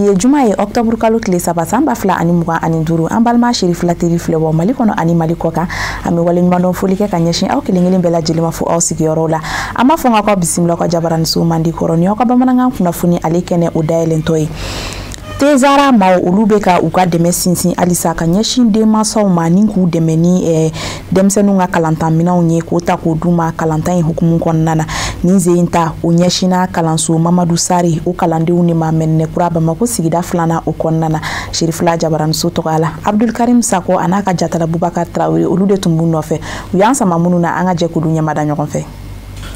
Bi ye juma ye, octobre kalo tile 3, san 2025. An balima Sherifila TV filɛbɔ Mali kɔnɔ ani Mali kɔ kan, an bɛ waleɲumandɔn foli kɛ ka ɲɛsin aw kelen kelen bɛɛ lajɛlen ma fo aw sigiyɔrɔw la. An b'a fɔ n k'aw bisimila ka jabaraniso mandi kɔrɔ ni aw ka bamanankan kunnafoni ale kɛnɛ o dayɛlɛntɔ ye. Tezara maaw, olu bɛ ka u ka dɛmɛ sinsin halisa ka ɲɛsin denmansaw ma ni k'u dɛmɛ ni denmisɛnninw ka kalantanminɛnw ye, k'o ta k'o d'u ma kalantan in hukumu kɔnɔna na. Nin sen in ta, o ɲɛsinna kalanso Mamadu Sari o kalandenw de ma Mɛninɛkura, Bamako sigida filanan o kɔnɔna na. Sherifila jabaraniso tɔgɔya la, Abdulkarim Sako a n'a ka jatala Bubakar Tarawele, olu de tun b'u nɔfɛ. U y'an sama minnu na, an ka jɛ k'olu ɲɛmada ɲɔgɔn fɛ.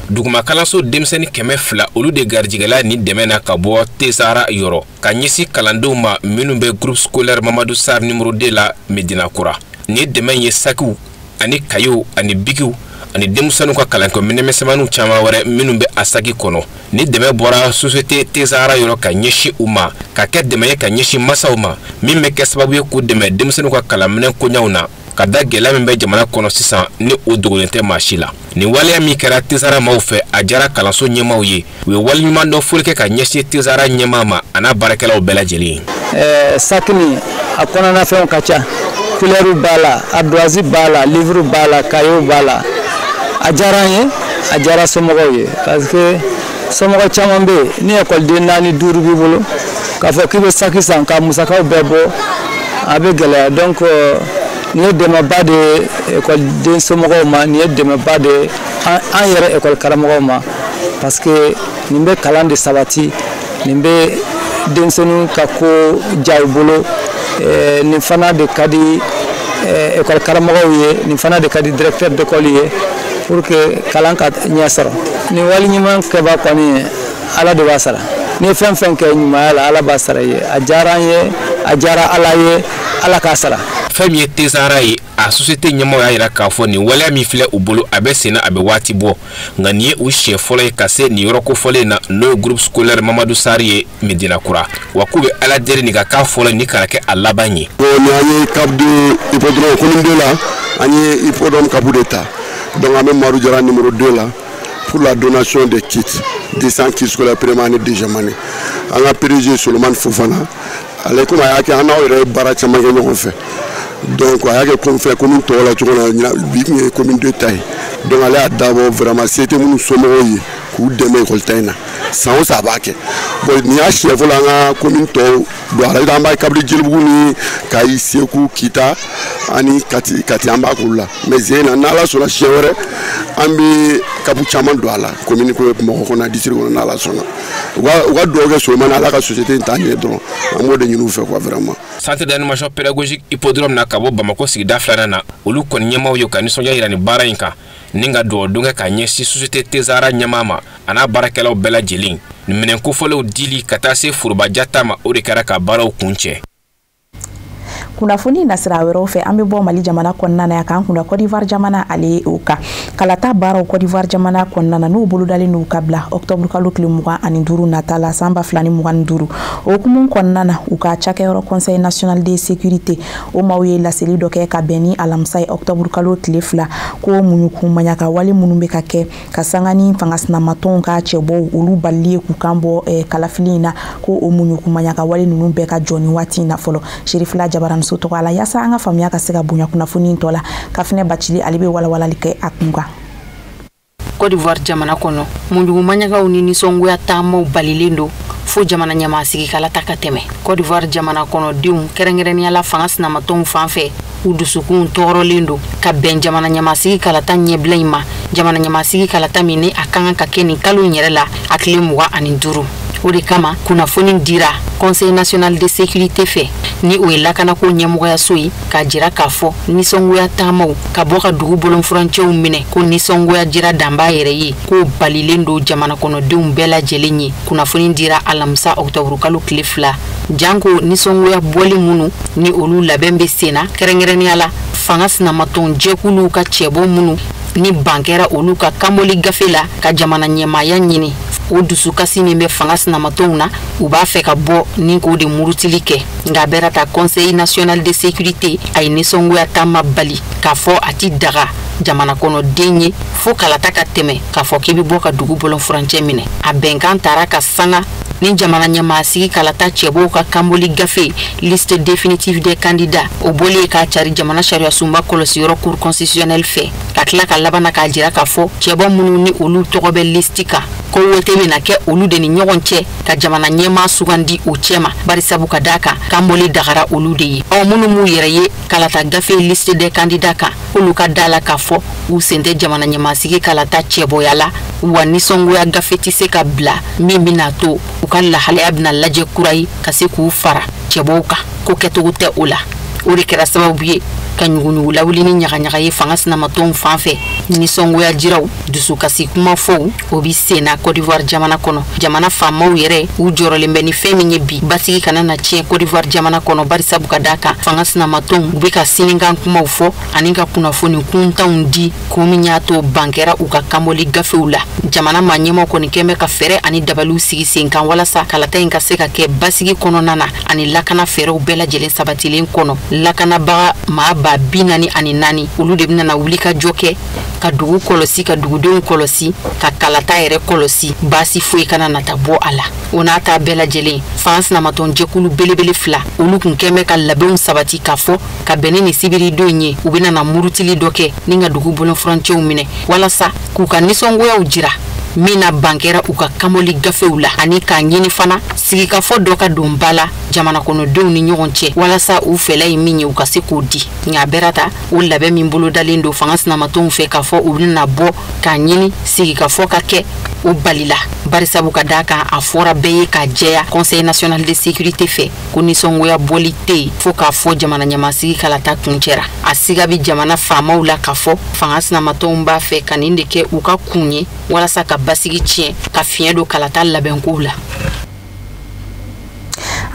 Duguma kalanso denmisɛnnin 200, olu de garijɛgɛla ni dɛmɛ na ka bɔ Tezara yɔrɔ ka ɲɛsin kalandenw ma minnu bɛ groupe scolaire Mamadu Sar numéro 2 la Medina Kura. Nin dɛmɛ ye sakiw ani kayew ani bikiw ani denmisɛnninw ka kalankɛ minɛnmisɛnninw caman wɛrɛ minnu bɛ a saki kɔnɔ. Ni dɛmɛ bɔra société Tezara yɔrɔ ka ɲɛsin u ma, ka kɛ dɛmɛ ye ka ɲɛsin masaw ma, min bɛ kɛ sababu ye k'u dɛmɛ denmisɛnninw ka kalanminɛn koɲaw na, ka da gɛlɛya min bɛ jamana kɔnɔ sisan, ni o dogolen tɛ maa si la. Nin waleya min kɛra Tezara maaw fɛ, a diyara kalanso ɲɛmaaw ye. U ye waleɲuman dɔ foli kɛ ka ɲɛsin Tezara ɲɛmaa ma a n'a baarakɛlaw bɛɛ lajɛlen. Sakini a kɔnɔnafɛnw ka ca, couleur b'a la, ardoise b'a la, livre b'a la, cahier b'a la. A diyara an ye, a diyara somɔgɔw ye, parce que somɔgɔ caman bɛ yen, ni ekɔliden naani duuru b'i bolo, k'a fɔ k'i bɛ saki san ka musakaw bɛɛ bɔ, a bɛ gɛlɛya. Donc nin ye dɛmɛba de ye ekɔliden somɔgɔw ma, nin ye dɛmɛba de ye an yɛrɛ ekɔli karamɔgɔw ma, parce que nin bɛ kalan de sabati, nin bɛ denmisɛnninw ka ko diya u bolo. Nin fana de ka di ekɔli karamɔgɔw ye, nin fana de ka di directeur d'école ye, pour que kalan ka ɲɛ sɔrɔ. Nin wali ɲuman kɛba kɔni, Ala de b'a sara. Ni ye fɛn fɛn kɛ ɲumanya la, Ala b'a sara i ye. A diyara an ye, a diyara Ala ye, Ala k'a sara. Fɛn min ye Tezara ye, a société ɲɛmaaw y'a jira k'a fɔ nin waleya min filɛ u bolo, a bɛ sen na, a bɛ waati bɔ, nka nin ye u siɲɛ fɔlɔ ye ka se nin yɔrɔ kofɔlen na, n'o ye groupe scolaire Mamadu Sari ye Medina Kura. Wa k'u bɛ Ala deli nin ka k'a fɔlɔ, nin kana kɛ a laban ye. Bon, nin an ye CAP de hippodrome commune 2 la, an ye hippodrome CAP de ta. Donc an bɛ Madu Jara numéro 2 la pour la donation des kits, 200 kits scolaires première année, deuxième année. An ka PDG Solomani Fofana, ale komi a y'a kɛ, an n'aw yɛrɛ ye baara caman kɛ ɲɔgɔn fɛ. Donc a y'a kɛ komi fɛ commune tɔw la cogo min na, bi tun ye commune 2 ta ye. Donc ale y'a dabɔ vraiment se tɛ minnu somɔgɔw ye, k'u dɛmɛ ekɔli ta in na. San o san a b'a kɛ. Bon, nin y'a siɲɛ fɔlɔ an ka commune tɔw don a la. An b'a kabini Jelibugu ni Kayi, Segu, Kita ani Kati. Kati an b'a k'olu la, mais zen na, n'Ala sɔnna, siɲɛ wɛrɛ an bɛ CAP caman don a la, commune ko Bamakɔ kɔnɔ, district kɔnɔ, n'Ala sɔnna. U ka dugawu kɛ Solomani, Ala ka société in taa ɲɛ dɔrɔn, an b'o de ɲini u fɛ quoi, vraiment. Centre d'animation pédagogique hippodrome na ka bɔ Bamakɔ sigida filanan na, olu kɔni ɲɛmaaw ye ka nisɔndiya yira nin baara in kan ni ka dugawu don kɛ ka ɲɛsin société Tezara ɲɛmaa ma a n'a baarakɛlaw bɛɛ lajɛlen. Nin minɛn kofɔlenw dili ka taa se forobaja ta ma, o de kɛra ka baaraw kun cɛ. Kunnafoni nasira wɛrɛw fɛ, an bɛ bɔ Mali jamana kɔnɔna na yan k'an kunda Côte d'Ivoire jamana ale o kan. Kalata baaraw Côte d'Ivoire jamana kɔnɔna na, n'o bolodalen n'u ka bila octobre kalo tile 25 nata la, san 2025, o hukumu kɔnɔna na, u ka cakɛyɔrɔ Conseil national de sécurité o maaw ye laseli dɔ kɛ ka bɛn ni alamisa ye, octobre kalo tile 2, ko muɲuku maɲaka wale minnu bɛ ka kɛ ka sanga ni fanga sinamatɔnw ka cɛbɔw, olu balili ye k'u kan bɔ kalafili in na, ko o muɲuku maɲaka wale ninnu bɛɛ ka jɔ ni waati in na fɔlɔ. Sherifila jabaraniso tɔgɔ la, yaasa an ka faamuya ka se ka bonya kunnafoni tɔ la, Kafinɛ Bacili ale bɛ walawalali kɛ a kun kan. Côte d'Ivoire jamana kɔnɔ, munjugumaɲagaw ni nisɔngoya taamaw balilen don fo jamana ɲɛmasigi kalata ka tɛmɛ. Côte d'Ivoire jamana kɔnɔdenw, kɛrɛnkɛrɛnnenya la fanga sinamatɔnw fan fɛ, u dusukunw tɔɔrɔlen don ka bɛn jamana ɲɛmasigi kalata ɲɛbila in ma, jamana ɲɛmasigi kalata min ni a ka kan ka kɛ nin kalo in yɛrɛ la, a tile 25. O de kama kunnafoni dira Conseil national de sécurité fɛ, ni o ye lakanako ɲɛmɔgɔyaso ye, k'a jira k'a fɔ nisɔngoya taamaw ka bɔ ka dugu bolonfurancɛw minɛ, ko nisɔngoya jira danba yɛrɛ ye, k'o balilen don jamana kɔnɔdenw bɛɛ lajɛlen ye. Kunnafoni dira alamisa, ɔkutɔburu kalo tile 2, janko nisɔngoya bɔli minnu ni olu labɛn bɛ sen na, kɛrɛnkɛrɛnnenya la fanga sinamatɔn jɛkuluw ka cɛbɔ minnu ni ban kɛra olu ka kanbɔli gafe la ka jamana ɲɛmaaya ɲini. O dusukasi min bɛ fanga sinamatɔnw na, u b'a fɛ ka bɔ ni k'o de murutili kɛ. Nka bɛɛ ta, Conseil national de sécurité a ye nisɔngoya taama bali, k'a fɔ a ti daga jamana kɔnɔden ye fo kalata ka tɛmɛ k'a fɔ k'i bɛ bɔ ka dugu bɔlɔn furancɛ minɛ. A bɛnkan taara ka sanga Ni jamana ɲɛmaasigi kalata cɛbɔw ka kanbɔli gafe, liste définitive des candidats, o bɔlen k'a cari jamana sariyasunba kɔlɔsiyɔrɔ, Cour constitutionnelle fɛ, ka tila ka laban k'a jira k'a fɔ cɛbɔ minnu ni olu tɔgɔ bɛ liste kan, ko wote bɛna kɛ olu de ni ɲɔgɔn cɛ ka jamana ɲɛmaa sugandi o cɛ ma, barisabu ka d'a kan kanbɔli dagara olu de ye. Ɔ minnu m'u yɛrɛ ye kalata gafe liste des candidats kan, k'olu ka da la k'a fɔ u sen tɛ jamana ɲɛmaasigi kalata cɛbɔya la, wa nisɔngoya gafe tɛ se ka bila min bɛna to u ka lahalaya bɛna lajɛ kura ye ka se k'u fara cɛbɔw kan, ko kɛcogo tɛ o la. O de kɛra sababu ye ka ɲuguɲugu lawuli ni ɲagaɲaga ye fanga sinamatɔnw fan fɛ. Nisɔngoya jiraw, dusukasi kumafɔw, o bi senna Côte d'Ivoire jamana kɔnɔ. Jamana faamaw yɛrɛ, u jɔrɔlen bɛ ni fɛn min ye bi, basigi kana na tiɲɛ Côte d'Ivoire jamana kɔnɔ, barisabu ka d'a kan fanga sinamatɔnw, u bɛ ka sinikan kumaw fɔ ani ka kunnafoni kuntanw di, ko min y'a to ban kɛra u ka kanbɔli gafew la. Jamana maa ɲɛmaw kɔni kɛn bɛ ka fɛɛrɛ ani dabaliw sigi sen kan walasa kalata in ka se ka kɛ basigi kɔnɔna na ani lakana fɛɛrɛw bɛɛ lajɛlen sabatilen kɔnɔ. Lakanabaga maa 44,000, olu de bɛna wuli ka jɔ kɛ ka dugu kɔlɔsi, ka dugudenw kɔlɔsi, ka kalata yɛrɛ kɔlɔsi, baasi foyi kana nata bɔ a la. O n'a ta bɛɛ lajɛlen, fan sinamatɔn jɛkulu belebele fila, olu kun kɛn bɛ ka labɛnw sabati k'a fɔ ka bɛn ni nin sibiridon ye, u bɛna na murutili dɔ kɛ ni ka dugu bolofurancɛw minɛ walasa k'u ka nisɔngoyaw jira min na ban kɛra u ka kanbɔli gafew la, ani k'a ɲini fana sigikafɔ dɔ ka don ba la jamana kɔnɔdenw ni ɲɔgɔn cɛ, walasa u fɛla ye min ye, u ka se k'o di. Nka a bɛra ta o labɛn min bolodalen don fanga sinamatɔnw fɛ k'a fɔ u bɛna bɔ k'a ɲini sigikafɔ ka kɛ, o balila, barisabu ka d'a kan a fɔra bɛɛ ye k'a jɛya Conseil national de sécurité fɛ ko nisɔngoya bɔli tɛ yen fo k'a fɔ jamana ɲɛmasigi kalata kuncɛra. A siga bi jamana faamaw la k'a fɔ fanga sinamatɔnw b'a fɛ ka nin de kɛ u ka kun ye walasa ka basigi tiɲɛ, ka fiɲɛ don kalata labɛnkow la.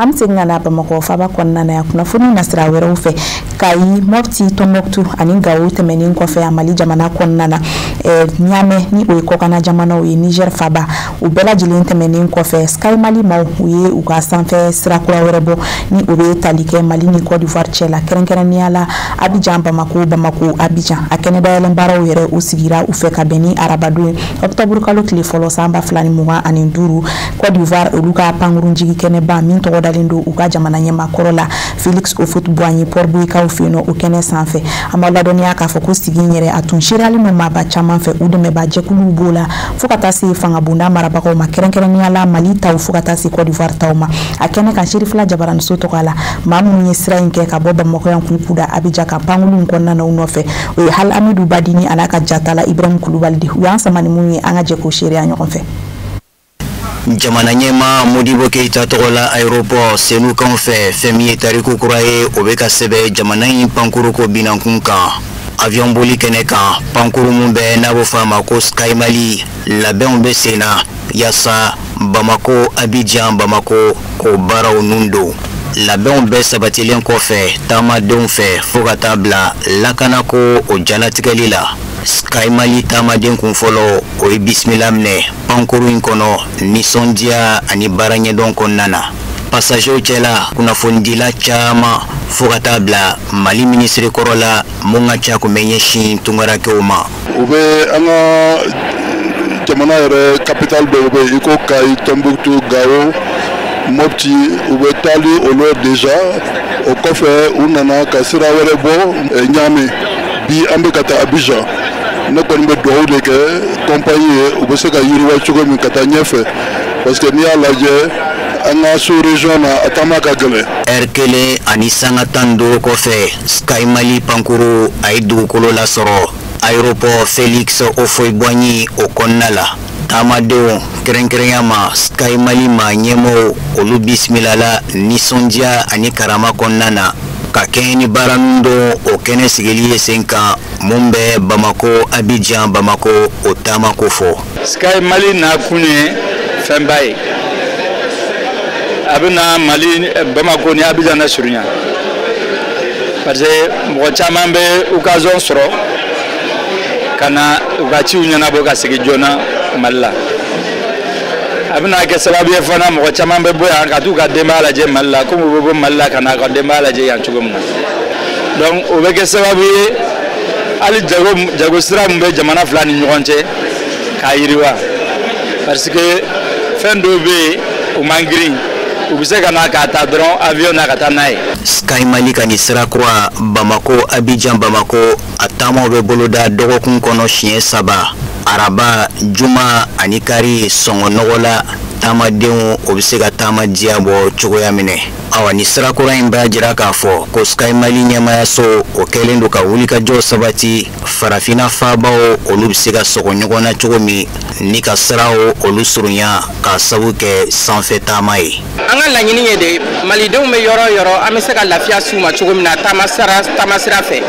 An bɛ segin ka na Bamakɔ faba kɔnɔna na yan, kunnafoni nasira wɛrɛw fɛ. Kayi, Mɔpti, Tɔnbɔkutu ani Gawo tɛmɛnen kɔfɛ a Mali jamana kɔnɔna na, Ɲamɛ ni o ye kɔkanna jamanaw ye, Niger faba, u bɛɛ lajɛlen tɛmɛnen kɔfɛ, Sky Mali maaw, u ye u ka sanfɛ sira kura wɛrɛ bɔ ni o bɛ tali kɛ Mali ni Côte d'Ivoire cɛ la, kɛrɛnkɛrɛnnenya la Abidjan Bamako, Bamako Abidjan. A kɛnɛ dayɛlɛn baaraw yɛrɛ, u sigira u fɛ ka bɛn ni arabadon ye, octobre kalo tile fɔlɔ san 2025, Côte d'Ivoire olu ka pankurunjigi kɛnɛba min tɔgɔ dalen don u ka jamana ɲɛmaakɔrɔ la, Félix Houphouët-Boigny, Port-Bouët fɛ yen nɔ, o kɛnɛ sanfɛ. An b'aw ladɔnniya k'a fɔ ko sigi in yɛrɛ, a tun seereyalen don maaba caman fɛ, u dɛmɛbaa jɛkuluw b'o la, fo ka taa se fangabonda marabagaw ma, kɛrɛnkɛrɛnnenya la Mali taw, fo ka taa se Côte d'Ivoire taw ma. A kɛnɛ kan, Serifila Jabaraniso tɔgɔ la, maa minnu ye sira in kɛ ka bɔ Bamakɔ yan k'u kuda Abidjan kan pankulu in kɔnɔna na, u nɔfɛ, o ye Hali Amidu Badini a n'a ka jatala Ibrahim Kulubali de. U y'an sama ni mun ye, an ka jɛ k'o seereya ɲɔgɔn fɛ. Jamana ɲɛma Modibo Keyita tɔgɔ la aéroport Senukanw fɛ, fɛn min ye tariku kura ye, o bɛ ka sɛbɛn jamana in pankuruko binankun kan. Avion boli kɛnɛ kan, pankuru mun bɛ n'a bɛ fɔ a ma ko Sky Mali, labɛnw bɛ sen na yaasa Bamako Abidjan Bamako k'o baaraw nun don. Labɛnw bɛɛ sabatilen kɔfɛ taamadenw fɛ, fo ka taa bila lakanako o jalatigɛli la, Sky Mali taamaden kun fɔlɔ, o ye bisimila minɛ pankuru in kɔnɔ nisɔndiya ani baara ɲɛdɔn kɔnɔna na. Passagerw cɛla, kunnafonidila caman, fo ka taa bila Mali minisiri kɔrɔ la mun ka ca kun bɛ ɲɛsin tunkarakɛw ma. U bɛ an ka jamana yɛrɛ capitale dɔw bɛ yen i ko Kayi, Tɔnbukutu, Gawo, Mopti, u bɛ taali olu déjà. O kɔfɛ, u nana ka sira wɛrɛ bɔ Ɲame. Bi an bɛ ka taa Abidjan. Ne kɔni bɛ dugawu de kɛ compagnie ye, u bɛ se ka yiriwa cogo min ka taa ɲɛfɛ, parce que n'i y'a lajɛ an ka sous région na, a taama ka gɛlɛn. Ɛri 1 ni sanga 15 kɔfɛ, Sky Mali pankuru a ye dugukolo lasɔrɔ aéroport Félix Houphouët-Boigny o kɔnɔna la. Taamadenw, kɛrɛnkɛrɛnya ma Sky Mali ma ɲɛmɔgɔw, olu bisimilala nisɔndiya ani karama kɔnɔna na ka kɛɲɛ ni baara min don o kɛnɛ sigili ye sen kan mun bɛ Bamako Abidjan Bamako o taama ko fɔ. Sky Mali nakun ye fɛnba ye, a bɛna Mali Bamako ni Abidjan na surunya, parce que mɔgɔ caman bɛ occasion sɔrɔ ka na u ka ciw ɲɛnabɔ ka segin joona Mali la. A bɛna kɛ sababu ye fana, mɔgɔ caman bɛ bɔ yan ka t'u ka denbaya lajɛ Mali la, komi u bɛ bɔ Mali la ka na ka denbaya lajɛ yan cogo min na. Donc o bɛ kɛ sababu ye hali jago jago sira min bɛ jamana fila ni ɲɔgɔn cɛ k'a yiriwa, parce que fɛn dɔw bɛ yen. u man girin, u bɛ se ka na k'a ta dɔrɔn avion na ka taa n'a ye. Sky Mali ka nin sira kura Bamako Abidjan Bamako a taamaw bɛ boloda dɔgɔkun kɔnɔ siɲɛ 3, araba, juma ani kari sɔngɔ nɔgɔ la. Taamadenw o bɛ se ka taama diya bɔ cogoya minɛ. Awa ni sira kura in b'a jira k'a fɔ ko Sky Mali ɲɛmaayaso o kɛlen don ka wulikajɔ sabati farafinna faabaw olu bɛ se ka sɔgɔ ɲɔgɔn na cogo min ni ka siraw olu surunya k'a sabu kɛ sanfɛ taama ye. An ka laɲini ye de malidenw bɛ yɔrɔ o yɔrɔ an bɛ se ka lafiya s'u ma cogo min na taamasira fɛ.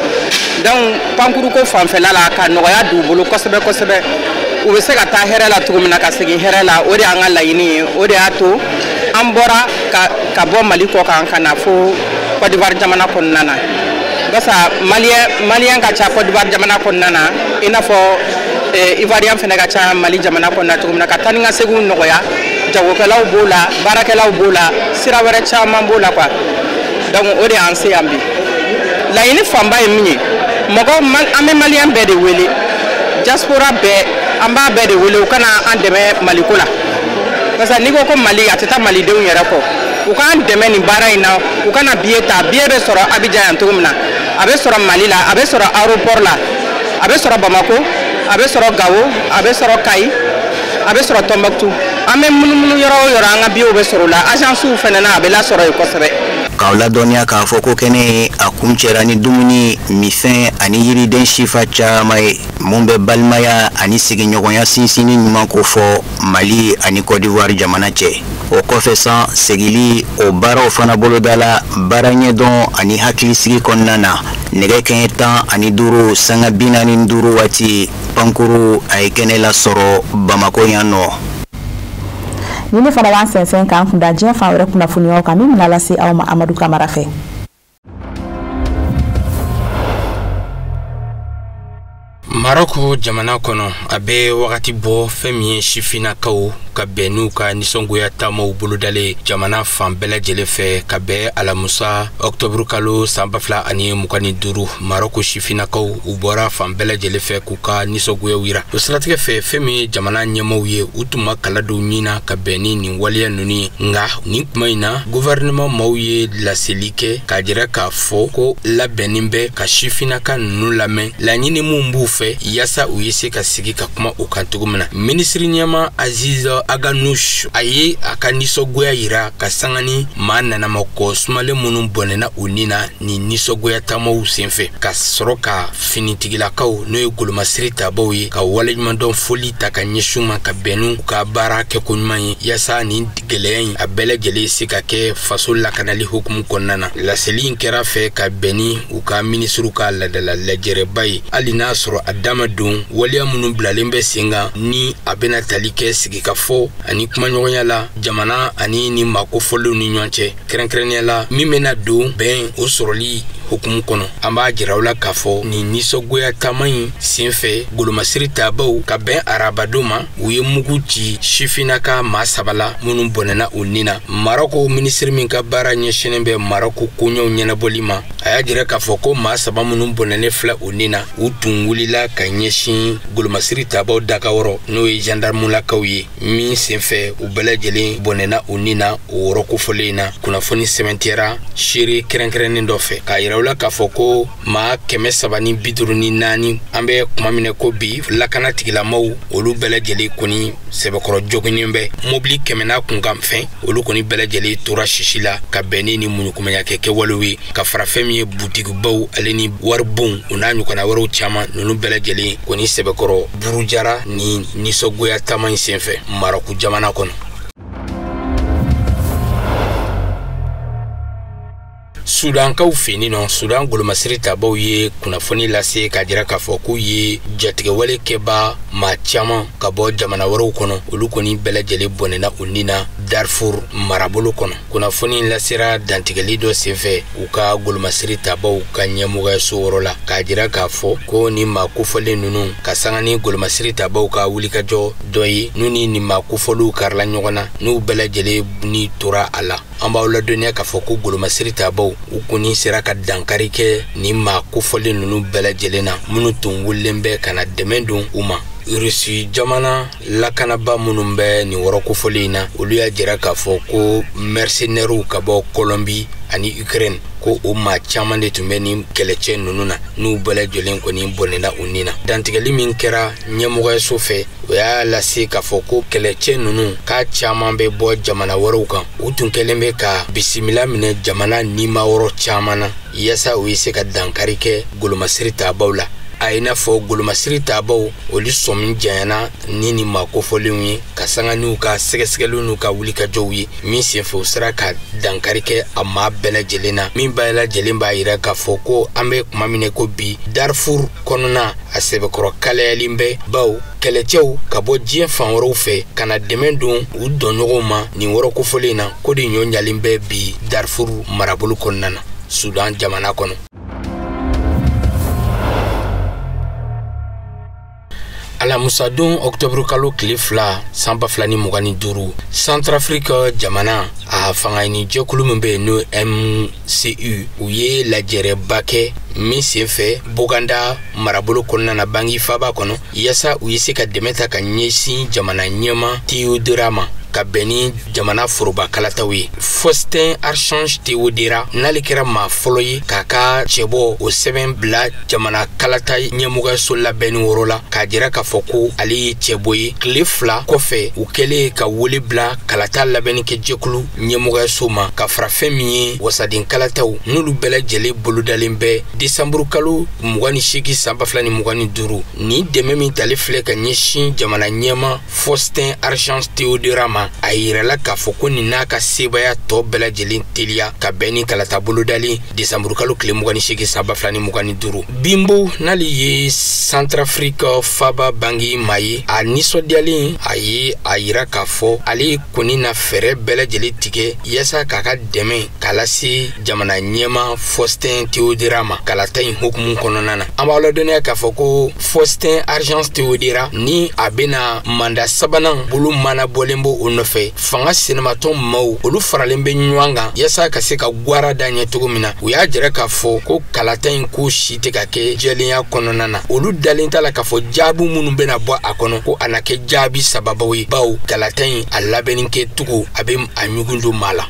Donc pankuruko fanfɛla la ka nɔgɔya d'u bolo kosɛbɛ kosɛbɛ. U bɛ se ka taa hɛrɛ la cogo min na ka segin hɛrɛ la, o de y'an ka laɲini ye. O de y'a to an bɔra ka bɔ Mali kɔ kan ka na fo Côte d'Ivoire jamana kɔnɔna na. Barisa maliyɛn ka ca Côte d'Ivoire jamana kɔnɔna na, i n'a fɔ Ivoirien fana ka ca Mali jamana kɔnɔna cogo min na, ka taa ni ka seginw nɔgɔya. Jagokɛlaw b'o la, baarakɛlaw b'o la, sira wɛrɛ caman b'o la quoi. Donc o de y'an se yan bi. Laɲini fanba ye min ye, mɔgɔ an bɛ maliyɛn bɛɛ de wele, diaspora bɛɛ, an b'a bɛɛ de wele u kana an dɛmɛ Maliko la. Parce que n'i ko ko Mali, a tɛ taa malidenw yɛrɛ kɔ. U k'an dɛmɛ nin baara in na, u kana billet ta. Billet bɛ sɔrɔ Abidjan yan cogo min na, a bɛ sɔrɔ Mali la, a bɛ sɔrɔ aéroport la, a bɛ sɔrɔ Bamako, a bɛ sɔrɔ Gawo, a bɛ sɔrɔ Kayi, a bɛ sɔrɔ Tombouctou. An bɛ munumunu yɔrɔ o yɔrɔ, an ka billetw bɛ sɔrɔ o la. Agences fana na, a bɛ lasɔrɔ yen kosɛbɛ. K'aw ladɔnniya k'a fɔ ko kɛnɛ a kuncɛra ni dumuni, minfɛn ani yiriden sifa caman ye mun bɛ balimaya ani sigiɲɔgɔnya sinsinni ɲuman ko fɔ Mali ani Côte d'Ivoire jamana cɛ. O kɔfɛ san segili o baaraw fana bolodala baara ɲɛdɔn ani hakilisigi kɔnɔna na. Nɛgɛ kɛɲɛ 15:45 waati pankuru a ye kɛnɛ lasɔrɔ Bamako yan nɔ. Ni ne fana b'an sɛnsɛn k'an kunda diɲɛ fan wɛrɛ kunnafoniyaw kan min bɛna lase aw ma Amadu Kamara fɛ. Maroko jamana kɔnɔ a bɛ wagati bɔ fɛn min ye sifinnakaw ka bɛn n'u ka nisɔngoya taamaw bolodalen jamana fan bɛɛ lajɛlen fɛ ka bɛn alamusa ɔktɔburu kalo san 2025. Maroko sifinnakaw u bɔra fan bɛɛ lajɛlen fɛ k'u ka nisɔngoyaw yira. O siratigɛ fɛ fɛn min ye jamana ɲɛmaaw ye, u tun ma kala don ɲin na ka bɛn ni nin waleya ninnu ye. Nka nin kuma in na, gouvernement maaw ye laseli kɛ k'a jira k'a fɔ ko labɛnni bɛ ka sifinnaka ninnu lamɛn, laɲini mun b'u fɛ yaasa u ye se ka sigi ka kuma o kan cogo min na. Minisiri ɲɛma Aziz Aganouch a ye a ka nisɔngoya yira ka sanga ni maa nanamakɔ sumalen minnu bɔnɛna u ni na nin nisɔngoya taamaw senfɛ, ka sɔrɔ ka finitigilakaw n'o ye golomasiri tabaw ye ka waleɲumandɔn foli ta ka ɲɛsin u ma ka bɛn n'u ka baara kɛko ɲuman ye yaasa nin gɛlɛya in a bɛɛ lajɛlen se ka kɛ faso lakanali hukumu kɔnɔna na. Laseli in kɛra fɛ ka bɛn ni u ka minisiriw ka ladala lajɛrɛba ye, hali n'a sɔrɔ a dama don waleya minnu bilalen bɛ sen kan ni a bɛna tali kɛ sigikafɔ ani kumaɲɔgɔnya la jamana ani ni maakofɔlenw ni ɲɔgɔn cɛ, kɛrɛnkɛrɛnnenya la min bɛna don bɛn o sɔrɔli hukumu kɔnɔ. An b'a jira aw la k'a fɔ nin nisɔngoya taama in senfɛ golomasiri tabaw ka bɛn arabadon ma, u ye mugu ci sifinnaka maa 3 la minnu bɔnɛna u ni na. Maroko minisiri min ka baara ɲɛsinnen bɛ Maroko koɲɛw ɲɛnabɔli ma, a y'a jira k'a fɔ ko maa 3 minnu bɔnɛnen filɛ u ni na, u tun wulila ka ɲɛsin golomasiri tabaw dakawɔrɔ n'o ye gendarmulakaw ye, min senfɛ u bɛɛ lajɛlen bɔnɛna u ni na o yɔrɔ kofɔlen in na. Kunnafoni sɛbɛntiyara seere kɛrɛnkɛrɛnnen dɔ fɛ k'a yira la k'a fɔ ko maa 354 an bɛ kuma minɛ ko bi lakana tigilamaw olu bɛɛ lajɛlen kɔni sɛbɛkɔrɔ joginnen bɛ, mobili 100 n'a kunkanfɛn olu kɔni bɛɛ lajɛlen tora sisi la ka bɛn ni muɲukumaya kɛwalew ye, ka fara fɛn min ye butigibaw ale ni waribonw o n'a ɲɔgɔnna wɛrɛw caman, ninnu bɛɛ lajɛlen kɔni sɛbɛkɔrɔ burujara ni nisɔngoya taama in senfɛ Maroko jamana kɔnɔ. Sudankaw fɛ yen nɔ, Sudan golomasiri tabaw ye kunnafoni lase k'a jira k'a fɔ k'u ye jatigɛwale kɛba maa caman ka bɔ jamana wɛrɛw kɔnɔ, olu kɔni bɛɛ lajɛlen bɔnɛna u ni na Darfur marabolo kɔnɔ. Kunnafoni lasera dantigɛli dɔ senfɛ u ka golomasiri tabaw ka ɲɛmɔgɔyaso yɔrɔ la k'a jira k'a fɔ ko nin maa kofɔlen ninnu ka sanga ni golomasiri tabaw ka wulikajɔ dɔ ye, n'u ni nin maa kofɔlenw karila ɲɔgɔn na, n'u bɛɛ lajɛlen ni tora a la. An b'aw ladɔnniya k'a fɔ ko golomasiri tabaw u kɔni sera ka dankari kɛ nin maa kofɔlen ninnu bɛɛ lajɛlen na, minnu tun wulilen bɛ ka na dɛmɛ don u ma. Rusi jamana lakanaba minnu bɛ nin wɔrɔ kofɔlen in na, olu y'a jira k'a fɔ ko mercenaires ka bɔ Colombie ani Ukraine, ko o maa caman de tun bɛ nin kɛlɛcɛ ninnu na, n'u bɛɛ lajɛlen kɔni bɔnɛna u ni na. Dantigɛli min kɛra ɲɛmɔgɔyaso fɛ, o y'a lase k'a fɔ ko kɛlɛcɛ ninnu k'a caman bɛ bɔ jamana wɛrɛw kan. U tun kɛlen bɛ ka bisimila minɛ jamana nima yɔrɔ caman na, yaasa u ye se ka dankari kɛ golomasiri tabaw la. A ye n'a fɔ golomasiri tabaw olu sɔmi janyana ni maa kofɔlenw ye, ka sanga n'u ka sɛgɛsɛgɛliw n'u ka wulikajɔw ye, min senfɛ u sera ka dankari kɛ a maa bɛɛ lajɛlen na, min bɛɛ lajɛlen b'a yira k'a fɔ ko an bɛ kuma min ko bi Darfur kɔnɔna a sɛbɛkɔrɔ kalayalen bɛ, baw kɛlɛcɛw ka bɔ diɲɛ fan wɛrɛw fɛ ka na dɛmɛ don u dɔnɲɔgɔnw ma nin wɔrɔ kofɔlen na, ko de ɲɔ ɲalen bɛ bi Darfur marabolo kɔnɔna na, Sudan jamana kɔnɔ. Alamusadon octobre kalo tile 2 san 2025, Centrafrique jamana a fangaɲini jɛkulu min bɛ yen n'o MCU, u ye lajɛrɛba kɛ min senfɛ Boganda marabolo kɔnɔna na, Bangui faaba kɔnɔ, yaasa u ye se ka dɛmɛ ta ka ɲɛsin jamana ɲɛma Théodora ma, ka bɛn ni jamana foroba kalataw ye. Faustin Archange Théodora n'ale kɛra maa fɔlɔ ye k'a ka cɛbɔ o sɛbɛn bila jamana kalata ɲɛmɔgɔyaso labɛnni wɔrɔ la, k'a jira k'a fɔ ko ale ye cɛbɔ ye. Tile 2 kɔfɛ, u kɛlen ka wele bila kalata labɛnni kɛ jɛkulu ɲɛmɔgɔyaso ma, ka fara fɛn min ye wasaden kalataw n'olu bɛɛ lajɛlen bolodalen bɛ desanburu kalo 28 san 2025. Nin dɛmɛ min tali filɛ ka ɲɛsin jamana ɲɛma Faustin Archange Théodora ma, a yirala k'a fɔ ko nin n'a ka sebaaya tɔ bɛɛ lajɛlen teliya ka bɛn ni kalata bolodalen desanburu kalo tile 28 san 2025. Bimbo n'ale ye Centrafrique faaba Bangui maa ye, a nisɔndiyalen a ye a yira k'a fɔ ale kɔni na fɛɛrɛ bɛɛ lajɛlen tigɛ yaasa k'a ka dɛmɛ k'a lase jamana ɲɛma Faustin Théodora ma kalata in hukumu kɔnɔna na. An b'aw ladɔnniya k'a fɔ ko Faustin Archange Théodora ni a bɛna manda sabanan bolo mana bɔlen b'o o nɔfɛ, fanga sinamatɔn maaw olu faralen bɛ ɲɔgɔn kan yaasa ka se ka gwara da ɲɛ cogo min na. U y'a jira k'a fɔ ko kalata in ko si tɛ ka kɛ jɛlenya kɔnɔna na. Olu dalen t'a la k'a fɔ jaabi minnu bɛna bɔ a kɔnɔ ko a na kɛ jaabi sababaw ye, bawo kalata in a labɛnni kɛcogo a bɛ a ɲugun don maa la.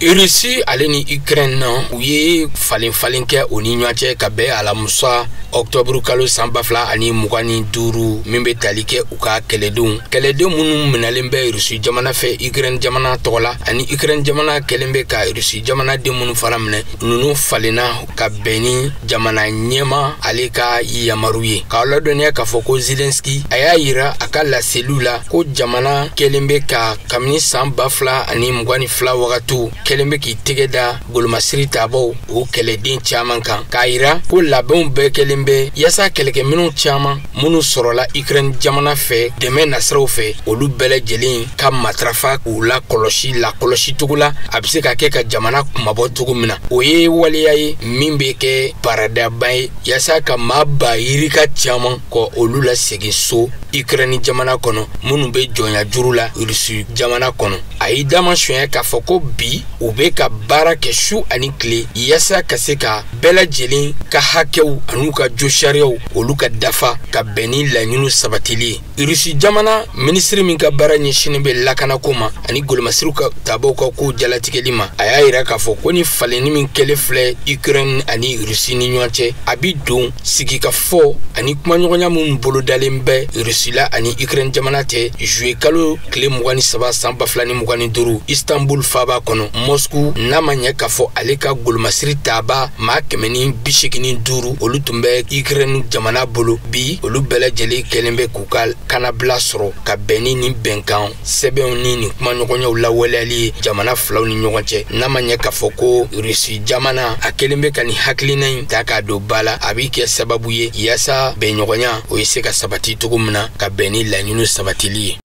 Russie ale ni Ukraine na, u ye falen falen kɛ o ni ɲɔgɔn cɛ ka bɛn alamusa octobre kalo san 2025, min bɛ tali kɛ u ka kɛlɛdenw minnu minɛlen bɛ Russie jamana fɛ Ukraine jamana tɔgɔ la, ani Ukraine jamana kɛlen bɛ ka Russie jamanaden minnu fana minɛ, ninnu falenna ka bɛn ni jamana ɲɛma ale ka yamaru ye. K'aw ladɔnniya k'a fɔ ko Zelensky a y'a yira a ka laseliw la ko jamana kɛlen bɛ ka kabini san 2022 wagatiw kɛlen bɛ k'i tɛgɛ da golomasiri tabaw o kɛlɛden caman kan, k'a yira ko labɛnw bɛɛ kɛlen bɛ yaasa kɛlɛkɛminɛnw caman minnu sɔrɔla Ukraine jamana fɛ dɛmɛ nasiraw fɛ, olu bɛɛ lajɛlen ka matarafa k'u lakɔlɔsi cogo la a bɛ se ka kɛ ka jamana kunmabɔ cogo min na. O ye waleya ye min bɛ kɛ baradaba ye yaasa ka maa ba yirika caman kɔ olu lasegin so Ukraine jamana kɔnɔ minnu bɛ jɔnya juru la Russie jamana kɔnɔ. A y'i damasonyɛ k'a fɔ ko bi u bɛ ka baara kɛ su ani tile yaasa ka se ka bɛɛ lajɛlen ka hakɛw an'u ka josariyaw olu ka dafa ka bɛn ni laɲiniw sabatili ye. Russie jamana minisiri min ka baara ɲɛsinnen bɛ lakanako ma ani golomasiriw ka tabaw ka kow jalatigɛli ma, a y'a yira k'a fɔ ko ni falenni min kɛlen filɛ Ukraine ani Russie ni ɲɔgɔn cɛ, a bi don sigikafɔ ani kumaɲɔgɔnya minnu bolodalen bɛ Russie la ani Ukraine jamana cɛ juillet kalo tile 23 san 2025 Istanbul faaba kɔnɔ. Moscou n'a ma ɲɛ k'a fɔ ale ka golomasiri taba maa 185 olu tun bɛ Ukraine jamana bolo, bi olu bɛɛ lajɛlen kɛlen bɛ k'u ka kanabila sɔrɔ ka bɛn ni nin bɛnkan sɛbɛnw ni nin kumaɲɔgɔnyaw lawaleyali ye jamana filaw ni ɲɔgɔn cɛ. N'a ma ɲɛ k'a fɔ ko Russie jamana a kɛlen bɛ ka nin hakilina in ta k'a don ba la, a bɛ kɛ sababu ye yaasa bɛnɲɔgɔnya o ye se ka sabati cogo min na ka bɛn ni laɲiniw sabatili ye.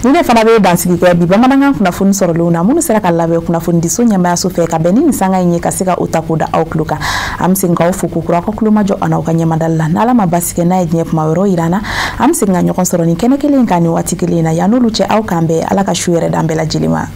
Ni ne fana bɛ dansigi kɛ bi bamanankan kunnafoni sɔrɔlenw na minnu sera ka labɛn kunnafonidiso ɲɛmaayaso fɛ ka bɛn ni nin sanga in ye ka se ka o ta k'o da aw tulo kan. An bɛ segin k'aw fo k'o kura aw ka tulomajɔ a n'aw ka ɲɛmadali la. N'Ala ma basi kɛ n'a ye diɲɛ kuma wɛrɛw yira an na, an bɛ segin ka ɲɔgɔn sɔrɔ nin kɛnɛ kelen in kan nin waati kelen in na. Yan'olu cɛ, aw k'an bɛn. Ala ka su yɛrɛ d'an bɛɛ lajɛlen ma.